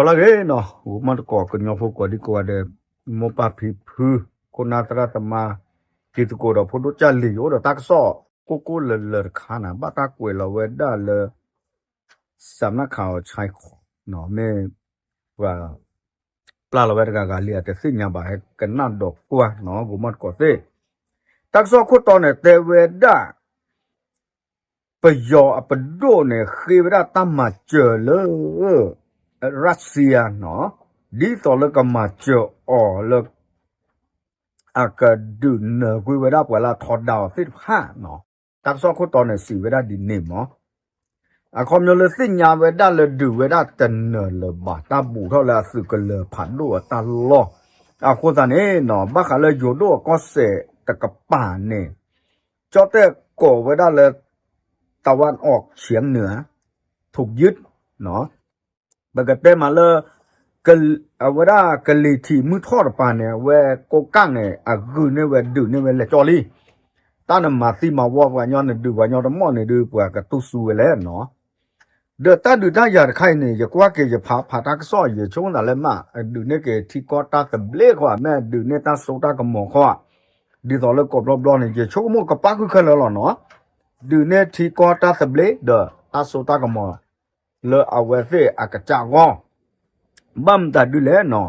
လၢအဂ့ၤနီၤ ဂီၤမီၢ်တကိး ကညီဖိကိးဒံကိးဂၤဒဲး မိၢ်ပၢ်ဖံဖု ခိၣ်နၢ်သရၣ်သမါ တံၤသကိးဒီးဖိဒိၣ်ကၢ်လံၤ ယအိၣ်ဒီးတၢ်ကစီၣ်ကိၢ်ကိၢ်လၢၤလၢၤတခါန့ၣ် ဘၣ်တၢ်ကွဲးလီၤဝဲဒၣ်လၢ စးနၣ်ခးအီၤဆဲးခီ မ့ၢ်ပှၤ ပျၢ်လီၤဝဲတဂၤဂၤလံ အတသ့ၣ်ညါဘၣ်ဟဲကနၣ်ဒီးကွၢ်နီၤ ဂီၤမီၢ်တကိးသ့ၣ် တၢ်ကစီၣ်ခိၣ်တီန့ၣ် တဲဝဲဒၣ် ပယီၤအပဒိၣ်န့ၣ် ဃ့ဝဲဒၣ်တၢ်မၤစၢၤလၢ Russia နီၤ ဒ်သိးလၢကမၤစၢၤအီၤလၢ အကဒုးနၢၤကွံာ်ဝဲဒၣ်ပှၤလၢအထီဒါအီၤသ့ၣ်တဖၣ်နီၤ တၢ်ကစီၣ်ခိၣ်တီန့ၣ် စံးဝဲဒၣ်ဒ်န့ၣ်မး အခီပညီလၢသ့ၣ်ညါဝဲဒၣ်လၢဒုးဝဲဒၣ်တနၢၤလၢၤဘၣ် တၢ်ဘူးထီၣ်လၢအသုးကလၢၤဖးဒိၣ်အတၢ်လီၢ် အဃိသတးန့ၣ်နီၤ ဘၣ်ဃးလၢယိၤဒိၣ်အကီၢ်စဲၣ်တကပၤန့ၣ် ကၠီၣ်တဲၣ်ကိးဝဲဒၣ်လၢ တၢ်ဝၣ်အီၣ်ဆံနၢၤ ထုးယုၢ် ပကတဲမးလၢ အဝဲဒၣ်ကလံၤထံးမုၢ်ထီၣ်တပၤန့ၣ် အဝဲကိးကၣ်န့ၣ် အဂုာ်န့ၢ်ဝဲဒုးန့ၢ်ဝဲလဲၤကၠီလံ တၢ်နမၤသံမၤဝီပှၤညီ နဒုးပှၤညီတမီၢ်န့ၣ်ဒုး ပှၤကတူၢ်စူဝဲလဲၣ်နီၤ ဒီးတၢ်ဒုးတၢ်ယၤတခါအံၤန့ၣ် ယကွၢ်က့ၤယဖးဖးတၢ်ကစီၣ် ယဆိကမိၣ်သးလၢမး အဒုးန့ၢ်က့ၤထံကီၢ်တၢ်သဘျ့ခီ မ့ၢ်အဒုးန့ၢ်တၢ်စိတၢ်ကမီၤခီ ဒ်သိးလၢကိးဘျီဘျီန့ၣ် ယဆိကမိၣ်ကပၣ်ဃုာ်ခဲလၢာ်လီၤနီၤ ဒုးန့ၢ်ထံကီၢ်တၢ်သဘျ့ဒီးတၢ်စိတၢ်ကမီၤ လၢအဝဲသ့ၣ်အကစၢ်အဂီၢ် ဘၣ်မတၤဒုလဲၣ်နီၤ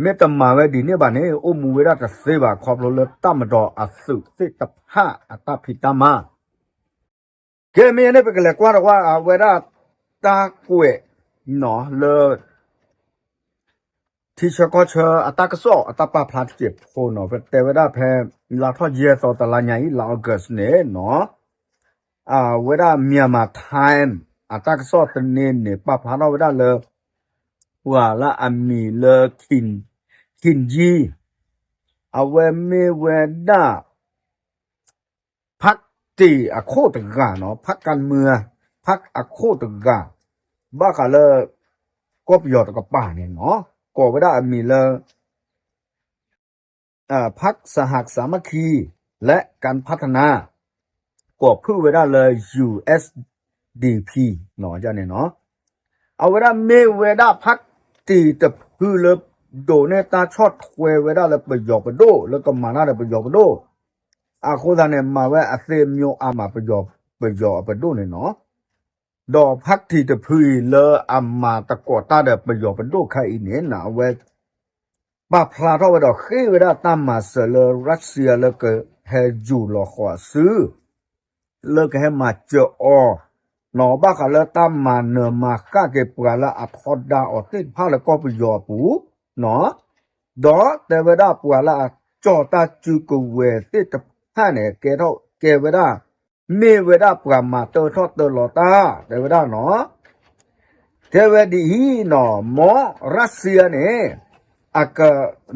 မ့ၢ်တမၤဝဲဒ်န့ၣ်ဘၣ်န့ၣ် အိၣ်မူဝဲဒၣ်တသ့ဘၣ် ခီဖျိလၢတၢ်မၤဒီးအသုးသ့ၣ်တဖၣ်အတၢ်ဖံးတၢ်မၤ ကဲ မ့ၢ်န့ၣ် ပကလဲၤကွၢ်တကွၢ် အဝဲဒၣ်တၢ်ကွဲးနီၤလၢ ထံဆၢကီၢ်ဆၢအတၢ်ကစီၣ်အတၢ်ပာ်ဖျါတစဲးဖိနီၤ ပတဲဝဲဒၣ်ဖဲ လါထီၣ်ယဲၢ်သီတလါညါအံၤ လါ August န့ၣ်နီၤ အဝဲဒၣ် Myanmar Times အတၢ်ကစီၣ်သန့န့ၣ် ပာ်ဖျါထီၣ်ဝဲဒၣ်လၢ ပှၤလၢအမံၤလၢ Khin Khin Yi အဝဲမ့ၢ်ဝဲဒၣ် ဖးတံၢ်အခိၣ်တဂၤနီၤ ဖးကၣ်မၢ ဖးအခိၣ်တဂၤ ဘၣ်ဃးလၢ ကီၢ်ပယီၤတကပၤန့ၣ်နီၤ ကိးဝဲဒၣ်အမံၤလၢ ဖးစဟးစၢမၢ်ခံ လၢကၣ်ဖးထနၢ ကိးဖုၣ်ဝဲဒၣ်လၢ ယူၣ်အ့းဒီးပံၣ် န့ၣ်နီၤ အဝဲဒၣ်မ့ၢ်ဝဲဒၣ်ဖးတံၢ်တဖုလၢ ဒိးန့ၢ်တၢ်ဆီၣ်ထွဲဝဲဒၣ်လၢပယီၤပဒိၣ် လၢကမၤတၢ်ဒီးပယီၤပဒိၣ် အဃိသတးန့ၣ် မၤဝဲအသ့အမျိုးအါမး ပယီၤပဒိၣ်န့ၣ်နီၤ ဒီးဖးတံၢ်တဖုအံၤလၢအမၤသကိးတၢ်ဒီးပယီၤပဒိၣ်ခါအံၤန့ၣ် အဝဲ ပာ်ဖျါထီၣ်ဝဲဒီးဃ့ဝဲဒၣ်တၢ်မၤစၢၤလၢ Russia လၢကဟဲယူၢ်လီၤဃီၤအစု လၢကဟဲမၤစၢၤအီၤ နီၤဘၣ်ဃးလၢတၢ်မၤနၢၤမၤဃၣ်က့ၤပှၤလၢအထီဒါအီၤသ့ၣ်တဖၣ်လၢကီၢ်ပယီၤအပူၤ နီၤ ဒီးတဲဝဲဒၣ်ပှၤလၢအကၠီၣ်တၢ်စုကဝဲၤသ့ၣ်တဖၣ်န့ၣ် ကဲထီၣ်ကဲဝဲဒၣ် မ့ၢ်ဝဲဒၣ်ပှၤမၤတၢထီၣ်တၢလီၤတၢ် တဲဝဲဒၣ်နီၤ တဲဝဲဒ်အံၤနီၤ မ်ရၢၡစံယါန့ၣ် အက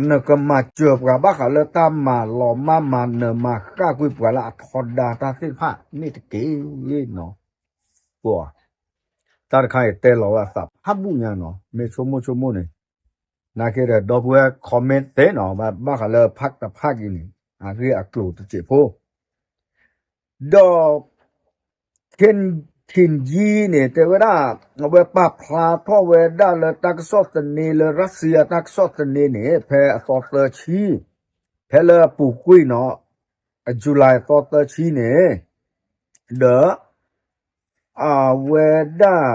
နကမၤစၢၤပှၤဘၣ်ဃးလၢတၢ်မၤလီၤမၢ်မၤနၢၤမၤဃၣ်ကွံာ်ပှၤလၢအထီဒါတၢ်သ့ၣ်တဖၣ်န့ၣ်တက့ၢ်နီၤ တၢ်တခါအံၤတဲလီၤဝဲအသးဖးဘူၣ်ညါနီၤ မ့ၢ်ဆိကမိၣ်ဆိကမိၣ်န့ၣ် နာ်က့ဒီး ဒီပုၢ်ဝဲၢ် comment သ့နီၤ ဘၣ်ဃးလၢဖးတဖးက့ၤန့ၣ် အဂ့ၢ်အကျိၤတစဲးဖိ ဒီး Khin Khin Yi န့ၣ် တဲဝဲဒၣ် အဝဲပာ်ဖျါထီၣ်ဝဲဒၣ်လၢတၢ်ကစီၣ်သန့လၢ ရၢၡစံယါတၢ်ကစီၣ်သန့န့ၣ် ဖဲအသီသၢဆံ ဖဲလၢအပူၤကွံာ်နီၤ July သီသၢဆံန့ၣ် ဒီး အဝဲဒၣ်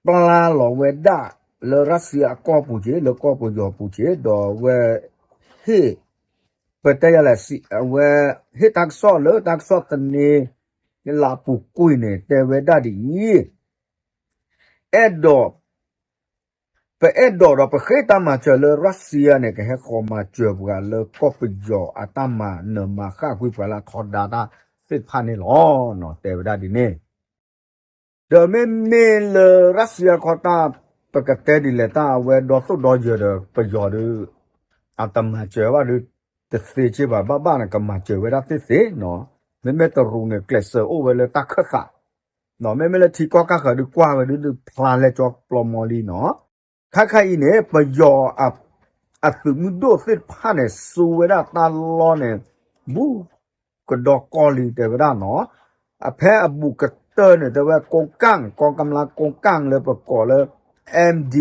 ပျၢ်လီၤဝဲဒၣ် လၢရၢၡစံယါအကီၢ်ပူၤက့ၤ လၢကီၢ်ပယီၤပူၤက့ၤ ဒီးအဝဲ ဟ့ၣ် ပတဲယၤလဲၣ် အဝဲ ဟ့ၣ်တၢ်ကစီၣ်လၢတၢ်ကစီၣ်သန့ လၢအပူၤကွံာ်န့ၣ် တဲဝဲဒၣ်ဒ်အံၤ အဲၣ်ဒိး ပအဲၣ်ဒိးဒီးပဃ့တၢ်မၤစၢၤလၢရၢၡစံယါန့ၣ် ကဟဲဃီၤမၤစၢၤပှၤလၢကီၢ်ပယီၤအတၢ်မၤနၢၤမၤဃၣ်ကွံာ်ပှၤလၢအထီဒါတၢ်သ့ၣ်တဖၣ်န့ၣ်လီၤ. တဲဝဲဒၣ်ဒ်န့ၣ် ဒီးမ့မ့ၢ်လၢရၢၡစံယါခီတၢ် ပကတဲဒ်လဲၣ်တၢ်အဝဲဒီသိၣ်ဒီယၢၤဒီးပယီၤဒီး အတမၤစၢၤဘၣ်ဒီး တသ့က့ဘၣ် ဘၣ်ဘၣ်န့ၣ် ကမၤစၢၤဝဲဒၣ်သ့သ့နီၤ. မ့မ့ၢ်တရူးန့ၣ် ကျဲးစၢးအိၣ်ဝဲလၢတၢ်ခၢၣ်သး မ့မ့ၢ်လၢထံကီၢ်ကၢ်ဃၢၤဒုးကွၢ်ဝဲဒုးဖျါလဲကၠီပျီမီလံနီၤ. ခါခါအံၤန့ၣ် ပယီၤ အသုးမုၢ်ဒိၣ်သ့ၣ်တဖၣ်န့ၣ် စူဝဲဒၣ်တၢ်လီၢ်န့ၣ် ဘူးကဒီကီၢ်လံတဲဝဲဒၣ်နီၤ. အဖဲအဘူးကတၢၢ်န့ၣ် တဲဝဲကိးကၣ် ကီကမျၢကိးကၣ်လၢပကိးလၢ MD,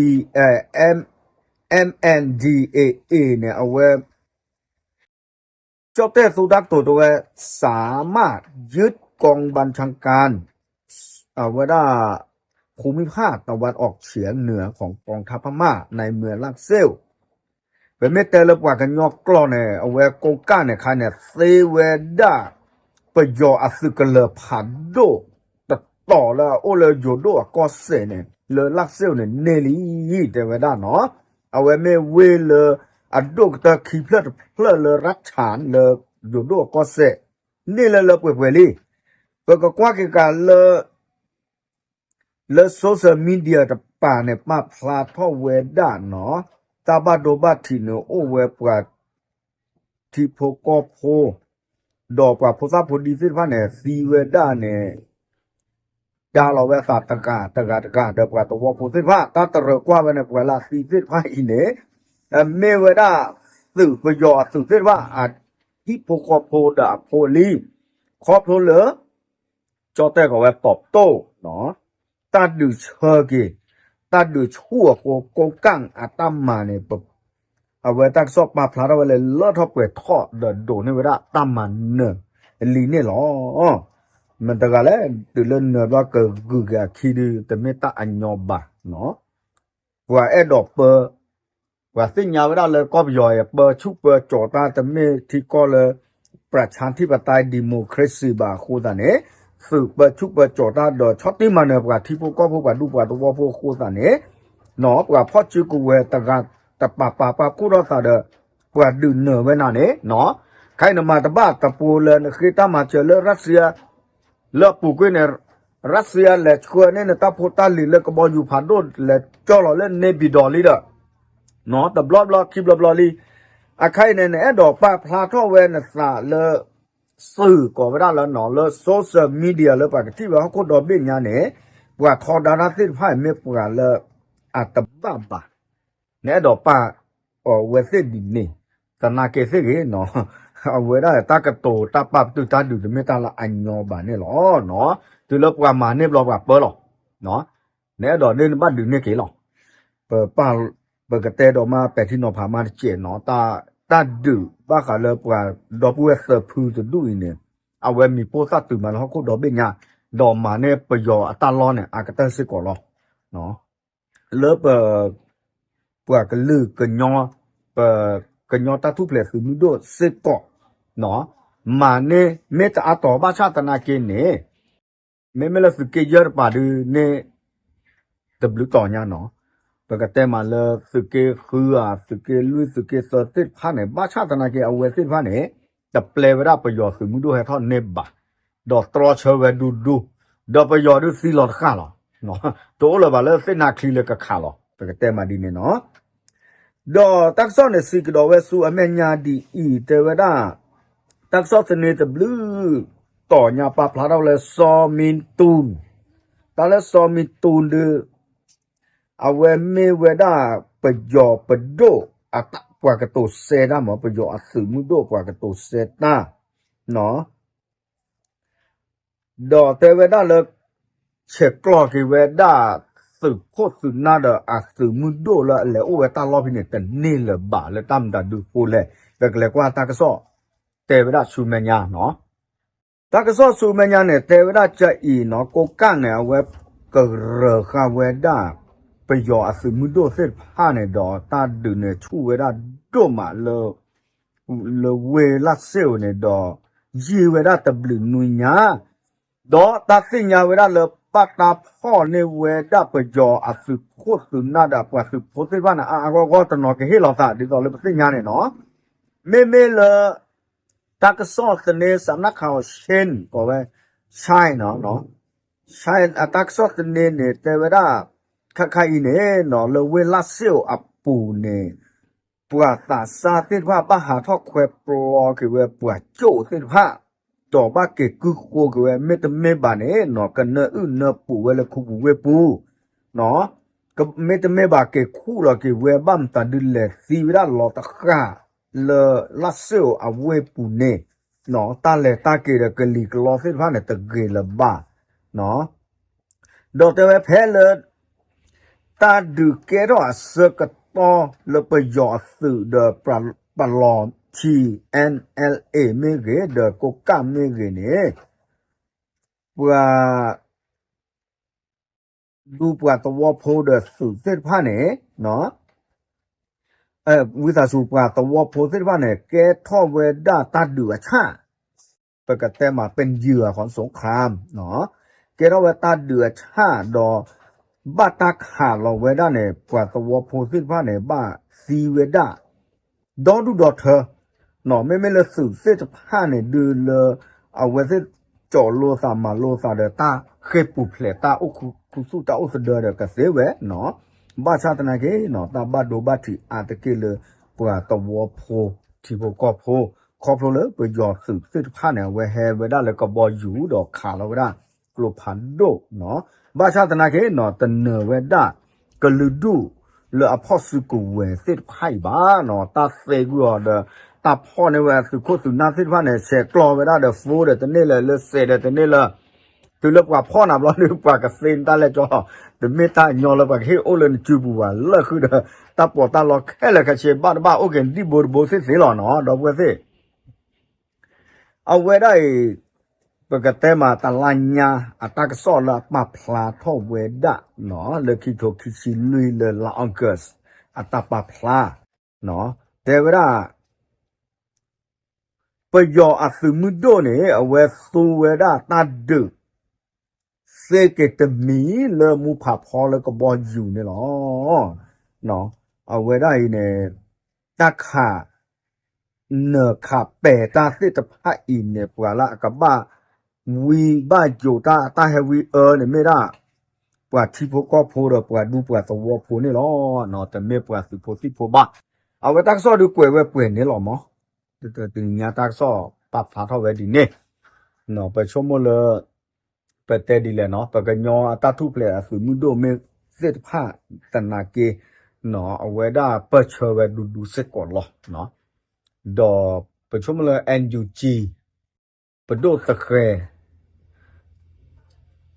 MNDAA န့ၣ် အဝဲ ကၠီၣ်တဲၣ်သူတၢ်ကတိၤတဲဝဲ สามารถยึดกองบัญชาการ အဝဲဒၣ် ภูมิภาคตะวันออกเฉียงเหนือของกองทัพพม่าในเมืองลากเซล ပမ့ၢ်တဲလၢပှၤကညီကျိာ်န့ၣ် အဝဲကိးကၣ်န့ၣ်ခါန့ၣ် သ့ဝဲဒၣ် ပယီၤအသုးကလၢၤဖးဒိၣ် တတီၤလၢအအိၣ်လၢယိၤဒိၣ်အကီၢ်စဲၣ်န့ၣ် လၢလၢၢ်စ့ၣ်န့ၣ်န့ၢ်လံ တဲဝဲဒၣ်နီၤ. အဝဲမ့ၢ်ဝ့ၢ်လၢ အဒိၣ်ကတၢၢ်ခံဖျၢၣ်တဖျၢၣ်လၢရၢၣ်ဆၣ်လၢယိၤဒိၣ်အကီၢ်စဲၣ် န့ၢ်လၢလၢပှဲၤပှဲၤလံ. ပကကွၢ်က့ၤကးလၢ လၢ social media တပၤန့ၣ် ပာ်ဖျါထီၣ်ဝဲဒၣ်နီၤ, တၢ်ဘၣ်ဒိဘၣ်ထံးန့ၣ် အိၣ်ဝဲပှၤ ထံဖိကီၢ်ဖိ ဒီးပှၤဖိသၣ်ဖိဒံသ့ၣ်တဖၣ်န့ၣ် သံဝဲဒၣ်န့ၣ် ဒါလီၤဝဲအသးတဂၤတဂၤတဂၤ ဒီးပှၤသဝီဖိသ့ၣ်တဖၣ် တၢ်တရၢၢ်ကွၢ်ဝဲန့ၣ် ပှၤလၢအသံသ့ၣ်တဖၣ်အံၤန့ၣ် မ့ၢ်ဝဲဒၣ် သုးပယီၤအသုးသ့ၣ်တဖၣ် အဟံၣ်ဖိဃီဖိဒီးအဖိအလံၤ ခီဖျိလၢ ကၠီၣ်တဲၣ်ကီးဝဲ ตอบโต้ တၢ်ဒုးဆၢက့ၤ တၢ်ဒုးဆူၣ်အဃိ ကိးကၣ်အတၢ်မၤန့ၣ် အဝဲတၢ်ကစီၣ်ပာ်ဖျါထီၣ်ဝဲလၢလၢထီၣ်ပှဲၤထီၣ်ဒီးဒိးန့ၢ်ဝဲဒၣ်တၢ်မၤနၢၤလံန့ၣ်လီၤ. မတၤတဂၤလဲၣ် တုၤလၢနၢၤဘျီကဂုာ်က့ၤအခံဒုး တမ့ၢ်တၢ်အညီဘၣ်. ပှၤအဲၣ်ဒိးပၢ ပှၤသ့ၣ်ညါဝဲဒၣ်လၢကီၢ်ပယီၤအံၤ ပၢဆူၣ်ပၢကၠီၤတၢ် တမ့ၢ်ထံကီၢ်လၢ ประชาธิปไตย democracy ဘၣ်အဃိသတးန့ၣ် သုးပၢဆူၣ်ပၢကၠီၤတၢ်ဒီး ဆီၣ်တံၢ်မၤနၢၤပှၤထံဖိကီၢ်ဖိ ပှၤဒူပှၤသဝီဖိအဃိသတးန့ၣ် နီၤ ပှၤဖီၣ်စုကဝဲၤတဂၤတပာ်ပာ်ပာ်ဖှိၣ်ထီၣ်သးဒီး ပှၤဒုးနၢၤဝဲနၤန့ၣ် နီၤ ခဲအံၤနမၤတဘၣ်တပူၤလၢနဃ့တၢ်မၤစၢၤလၢရၢၣ်စံယါ လၢအပူၤကွံာ်န့ၣ် ရၢၣ်စံယါလဲၤဆှၢန့ၢ်နတၢ်ဖိတၢ်လံၤလၢကဘီယူၤဖးဒိၣ် လဲၤကၠီၢ်လီၤလၢန့ၣ်ဘံၣ်ဒီးလံဒီး နီၤ တဘျီဘျီခံဘျီဘျီလံ. အခါအံၤန့ၣ် နအဲၣ်ဒိးပာ်ဖျါထီၣ်ဝဲနသးလၢ စ့ၢ်ကီးဝဲဒၣ်လၢနီၤ လၢ social media လၢပှၤကထံၣ်ဝဲဟီၣ်ခိၣ်ဒီဘ့ၣ်ညါန့ၣ် ပှၤထီဒါတၢ်သ့ၣ်တဖၣ်အံၤမ့ၢ်ပှၤလၢ အတဘၣ်ဘၣ် နအဲၣ်ဒိးပာ်အီၤဝဲသ့ၣ်ဒ်န့ၣ် သနာ်က့သ့ၣ်ဂ့ၤနီၤ အဝဲဒၣ်တၢ်ကတိၤတၢ်ပာ်ပတုာ်တၢ်ဒုးတမ့ၢ်တၢ်လၢအညီဘၣ်န့ၣ်လီၤ. တုၤလၢပှၤမၤန့ၢ်ဘျီပှၤပၢလီၤ. နအဲၣ်ဒိးဒ်နဘၣ်ဒုးန့ၢ်က့ၤလီၤ. ပပာ် ပကတဲဒီးမးပဲာ်ထံနီၤဖးမးတစဲးနီၤ တၢ်ဒုးဘၣ်ဃးလၢပှၤဒီပုၢ်ဝဲၢ်သၢဖုတဒူၣ်အံၤန့ၣ် အဝဲမံၤပိၢ်သၣ်တုၤမးလၢဟီၣ်ခိၣ်ဒီဘ့ၣ်ညါ ဒီးမၤန့ၢ်ပယီၤအတၢ်လီၢ်န့ၣ် အကတၢၢ်စ့ၢ်ကီးလီၤ. လၢပ ပှၤကလုာ်ကညီ ပကညီတၢ်ထူၣ်ဖျဲးသုးမုၢ်ဒိၣ်စ့ၢ်ကီး မၤန့ၢ်မ့ၢ်တအါတီၤဘၣ်ဆၣ်သနာ်က့န့ၣ် မ့မ့ၢ်လၢသုးက့ယဲၢ်တပၤဒုးန့ၣ် တဘျုးတီၤညါနီၤ ပကတဲမးလၢသုးက့ဃုဧါ သုးက့လွံၢ် သုးက့သၢသ့ၣ်တဖၣ်န့ၣ် ဘၣ်ဆၣ်သနာ်က့အဝဲသ့ၣ်တဖၣ်န့ၣ် တပျဲဝဲဒၣ်ပယီၤသုးမုၢ်ဒိၣ်ဟဲထီၣ်န့ၢ်ဘၣ် ဒီးတြီဆၢဝဲဒူဒူ ဒီးပယီၤဒုးသံလီၤတဃၣ်လီၤ. တအိၣ်လၢၤဘၣ်လၢသ့ၣ်နါချံလၢကခးလီၤ ပကတဲမးဒ်န့ၣ်နီၤ ဒီးတၢ်ကစီၣ်န့ၣ် စံးကဒီးဝဲဆူအမဲာ်ညါဒ်အံၤ တဲဝဲဒၣ် တၢ်ကစီၣ်သန့တဘျုးတီၤညါပာ်ဖျါထီၣ်ဝဲလၢ စီၤမံတူၢ် တၢ်လၢစီၤမံတူၢ်ဒုး အဝဲမ့ၢ်ဝဲဒၣ်ပယီၤပဒိၣ်အတၢ်ပှၤကတိၤစဲတၢ်မး ပယီၤအသုးမုၢ်ဒိၣ်ပှၤကတိၤစဲတၢ် ဒီးတဲဝဲဒၣ်လၢ ဆဲးကျိးက့ၤဝဲဒၣ် သုးခိၣ်သုးနၢ်ဒီးအသုးမုၢ်ဒိၣ်လၢအလဲၤအိၣ်ဝဲတၢ်လီၢ်ဖဲန့ၣ် တန့ၢ်လၢၤဘၣ်လၢတၢ်မတၤဒုးဃိလဲၣ် ပကလဲၤကွၢ်တၢ်ကစီၣ် တဲဝဲဒၣ်ဆူမဲာ်ညါနီၤ တၢ်ကစီၣ်ဆူမဲာ်ညါန့ၣ် တဲဝဲဒၣ်ကအံၤနီၤ ကိးကၣ်န့ၣ် အဝဲကရၢဃာ်ဝဲဒၣ် ပယီၤအသုးမုၢ်ဒိၣ်သ့ၣ်တဖၣ်န့ၣ်ဒီး တၢ်ဒုးန့ၣ်ဆူၣ်ဝဲဒၣ်ဒိၣ်မးလၢ လၢဝ့ၢ်လၢ်စ့ၣ်ဧိၤန့ၣ်ဒီး ယံာ်ဝဲဒၣ်တဘျုးနွံညါ ဒီးတၢ်သ့ၣ်ညါဝဲဒၣ်လၢဘၣ်တၢ်ဖီၣ်န့ၢ်ဝဲဒၣ်ပယီၤအသုးခိၣ်သုးနၢ်ဒီးပှၤသုးဖိသ့ၣ်တဖၣ်န့ၣ် အါအါဂီၢ်ဂီၢ်တနီၤကဟ့ၣ်လီၤသးဒ်သိးလၢပသ့ၣ်ညါန့ၣ်နီၤ မ့မ့ၢ်လၢ တၢ်ကစီၣ်သန့ စးနၣ်ခးအီၤ Shin ကိးဝဲ Shin နီၤ Shin အတၢ်ကစီၣ်သန့န့ၣ် တဲဝဲဒၣ် ခါခါအံၤန့ၣ်နီၤ လၢဝ့ၢ်လၢ်စ့ၣ်ဧိၤအပူၤန့ၣ် ပှၤသးစၢ်သ့ၣ်တဖၣ်ဘၣ်ဟးထီၣ်ခွဲးပျီက့ၤဝဲပှၤကၠိၣ်သ့ၣ်တဖၣ် ဒီးဘၣ်က့ၤကုၢ်ဃိက့ၤဝဲ မ့တမ့ၢ်ဘၣ်န့ၣ်နီၤ ကနၢအုၣ်နၢပူၤဝဲလၢခူပူၤဝ့ၢ်ပူၤ မ့တမ့ၢ်ဘၣ်က့ၤခူၣ်လီၤက့ၤဝဲဘၣ်မတၤဒုးလဲၤသံဝဲဒၣ်လီၤတဃၣ် လၢလၢ်စ့ၣ်ဧိၤအဝ့ၢ်ပူၤန့ၣ် တၢ်လဲၤတၢ်က့ၤဒီးကလံၤကလီသ့ၣ်တဖၣ်န့ၣ် တဂ့ၤလၢၤဘၣ် ဒီးတဲဝဲဖဲလၢ တၢ်ဒုးကဲထီၣ်အဆၢကတီၢ်လၢပယီၤအသုးဒီးပလီၤ ထံ NLA မ့ၢ်ဂ့ၤ ဒီးကိးကၣ်မ့ၢ်ဂ့ၤန့ၣ် ပှၤ ဒူပှၤသဝီဖိဒီးသုးသ့ၣ်တဖၣ်န့ၣ် ဝံသးစူၤပှၤသဝီဖိသ့ၣ်တဖၣ်န့ၣ် ကဲထီၣ်ဝဲဒၣ်တၢ်ဒုးအဆၣ် ပကတဲမး ပယုၤအဃီ စူခါ ကဲထီၣ်ဝဲတၢ်ဒုးအဆၣ်ဒီး ဘၣ်တၢ်ခးလီၤဝဲဒၣ်န့ၣ် ပှၤသဝီဖိသ့ၣ်တဖၣ်န့ၣ် ဘၣ်သံဝဲဒၣ် ဒီဒူၣ်ဒီထၢ မ့မ့ၢ်လၢသုးသ့ၣ်တဖၣ်န့ၣ် ဒုးလၢ အဝဲသ့ၣ်ကၠီးလိာ်သးမၤလိာ်သးဒီးတၢ်ဃ့ၢ်ပူၤဖျဲးတၢ်အိၣ်ခူသူၣ်တၢ်အိၣ်သဒၢဒီးကသ့ဝဲနီၤ ဘၣ်ဆၣ်သနာ်က့နီၤ တၢ်ဘၣ်ဒိဘၣ်ထံးအါတက့ၢ်လၢ ပှၤသဝီဖိ ထံဖိကီၢ်ဖိ ခီဖျိလၢပယီၤသုးသ့ၣ်တဖၣ်န့ၣ် အဝဲဟဲဝဲဒၣ်လၢကဘီယူၤဒီးခးလီၤဝဲဒၣ် ကျိဖးဒိၣ်နီၤ ဘၣ်ဆၣ်သနာ်က့နီၤ တနၢၤဝဲဒၣ် ကလုာ်ဒူၣ်လၢအဖီၣ်စုကဝဲၤသ့ၣ်တဖၣ်အံၤဘၣ်နီၤ တၢ်သ့ကွံာ်အီၤဒီး တၢ်ဖီၣ်န့ၢ်ဝဲသုးခိၣ်သုးနၢ်သ့ၣ်တဖၣ်န့ၣ် ဆဲးကျိးဝဲဒၣ်ဒီး phone ဒီးတန့ၢ်လၢၤ လၢစဲးဒီးတန့ၢ်လၢၤ တုၤလၢပှၤဖီၣ်နၤဘျီဒီး ပှၤကသ့နတၢ်လဲၣ်ကၠီ တမ့ၢ်တၢ်ညီလၢပှၤကဟ့ၣ်အိၣ်လၢနစုပူၤဘၣ် လၢဃုာ်ဒီး တၢ်ပီးတၢ်လီခဲလၢာ်ခဲဆ့ ဘၣ်တဘၣ်အိၣ်က့ၤဒံၣ်ဘိတဘိသ့ၣ်သ့ၣ်လီၤနီၤ ဒီပုၢ်ဝဲၢ်သ့ၣ် အဝဲဒၣ်အံၤ ပကတဲမးတလါညါ အတၢ်ကစီၣ်လၢအပာ်ဖျါထီၣ်ဝဲဒၣ်နီၤ လၢခံထိခံဆံလွံၢ်လၢလါ August အတၢ်ပာ်ဖျါ တဲဝဲဒၣ် ပယီၤအသုးမုၢ်ဒိၣ်န့ၣ် အဝဲသူဝဲဒၣ်တၢ်ဒုး သ့က့ၤတမံၤလၢမူဖးဖီလၢကဘီယူၤန့ၣ်လီၤ. အဝဲဒၣ်အံၤန့ၣ် တၢ်ခး နၢၤခးပဲာ်တၢ်သ့ၣ်တဖၣ်အံၤန့ၣ် ပှၤလၢအကဘၣ်ဝံဘၣ်ယိးတၢ် တၢ်ဟဲဝံအၢန့ၣ်မ့ၢ်ဒၣ် ပှၤထံဖိကီၢ်ဖိဒီးပှၤဒူပှၤသဝီဖိန့ၣ်လီၤ. တမ့ၢ်ပှၤသုးဖိသံၣ်ဖိဘၣ်. အဝဲတၢ်ကစီၣ်ဒုးကွဲးဝဲပှဲၤန့ၣ်လီၤမး. တနံၤညါတၢ်ကစီၣ်ပာ်ဖျါထီၣ်ဝဲဒ်န့ၣ် ပဆိကမိၣ်လၢ ပတဲဒ်လဲၣ်နီၤ ပကညီအတၢ်ထူၣ်ဖျဲးအသုးမုၢ်ဒိၣ်မ့ၢ်သ့ၣ်တဖၣ်သနာ်က့ အဝဲဒၣ်ပၢၢ်ဆၢဝဲဒူဒူစ့ၢ်ကီးလီၤ. ဒီးပဆိကမိၣ်လၢ NUG ပဒိၣ်သဃဲၤ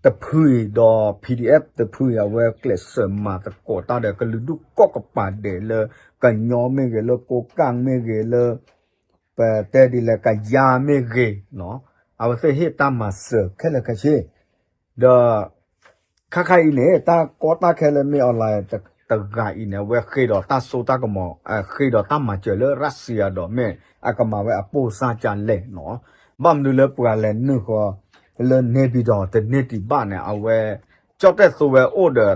တဖုအံၤဒီး PDF တဖုအံၤ အဝဲကျဲးစၢးမၤသကိးတၢ်ဒီးကလုာ်ဒူၣ်ကိးကပၤဒဲးလၢ ကညီမ့ၢ်ဂ့ၤ လၢကိးကၣ်မ့ၢ်ဂ့ၤ လၢ ပတဲဒ်လဲၣ် ကယါမ့ၢ်ဂ့ၤ အဝဲသ့ၣ်ဟ့ၣ်တၢ်မၤစၢၤခဲလၢာ်ခဲဆ့ ဒီး ခါခါအံၤန့ၣ် တၢ်ကီတၢ်ခဲလၢမ့ၢ် online တဂၤအံၤန့ၣ် အဝဲဃ့ဒီးတၢ်စိတၢ်ကမီၤ ဃ့ဒီးတၢ်မၤစၢၤလၢ Russia ဒီးမ့ၢ်အကမၤဝဲအပိၢ်စၢ်ကလဲၣ်နီၤ. ဘၣ်မနုၤလၢပှၤလဲၤနုာ်ဃီ လၢ နေပြည်တော် တန့ၢ်ဒံးဘၣ်န့ၣ် အဝဲ ကၠီၣ်တဲၣ်သိဝဲအိၣ်ဒီး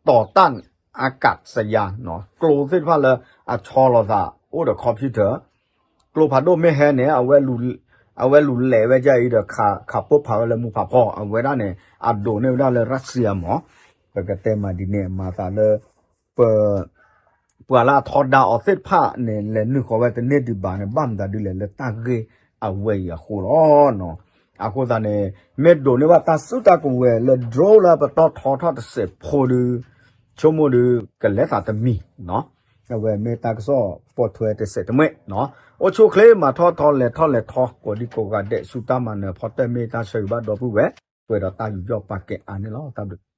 ต่อต้านอากาศยาน ကျိသ့ၣ်တဖၣ်လၢအဆီလီၤသး အိၣ်ဒီး computer ကျိဖးဒိၣ်မ့ၢ်ဟဲန့ၣ် အဝဲလူၤလဲၤဝဲဒ်အံၤဒီး ခးပိၢ်ဖးဝဲလၢမူဖးဖီ အဝဲဒၣ်န့ၣ် အဒိးန့ၢ်ဝဲဒၣ်လၢ Russia မး ပကတဲမးဒ်န့ၣ် မၤသးလၢ ပ ပှၤလၢအထီဒါအီၤသ့ၣ်တဖၣ်န့ၣ် လဲၤနုာ်ဃီၤဝဲတန့ၢ်ဒံးဘၣ်န့ၣ် ဘၣ်မတၤဒ်လဲၣ်လၢတၢ်ဂ့ၢ်အဝဲအံၤအဃိလီၤ. အဃိသတးန့ၣ် မ့ၢ်ဒိးန့ၢ်ဘၣ်တၢ်စုတၢ်ကဝဲၤလၢ drone လၢပတီၢ်ထီထီၣ်တစဲးဖိဒီး ဆိကမိၣ်ဒီး ကလဲၤသးတမံၤနီၤ. အဝဲမ့ၢ်တၢ်ကစီၣ်ပိာ်ထွဲတစဲးတမှဲၣ်နီၤ. အိၣ်ဆူၣ်အိၣ်ချ့ မၤထီၣ်ထီလဲၤထီၣ်လဲၤထီ ကိးဒံကိးဂၤဒဲး ဆူတၢ်မၤနၢၤဖီတၢၣ် မ့ၢ်တၢ်ဆၢဂ့ၤဘၣ်ဒီပုၢ်ဝဲၢ် ပှဲၤဒီးတၢ်ယူးယီၣ်ပာ်ကဲအါန့ၣ်လီၤ. တၢ်ဘျုး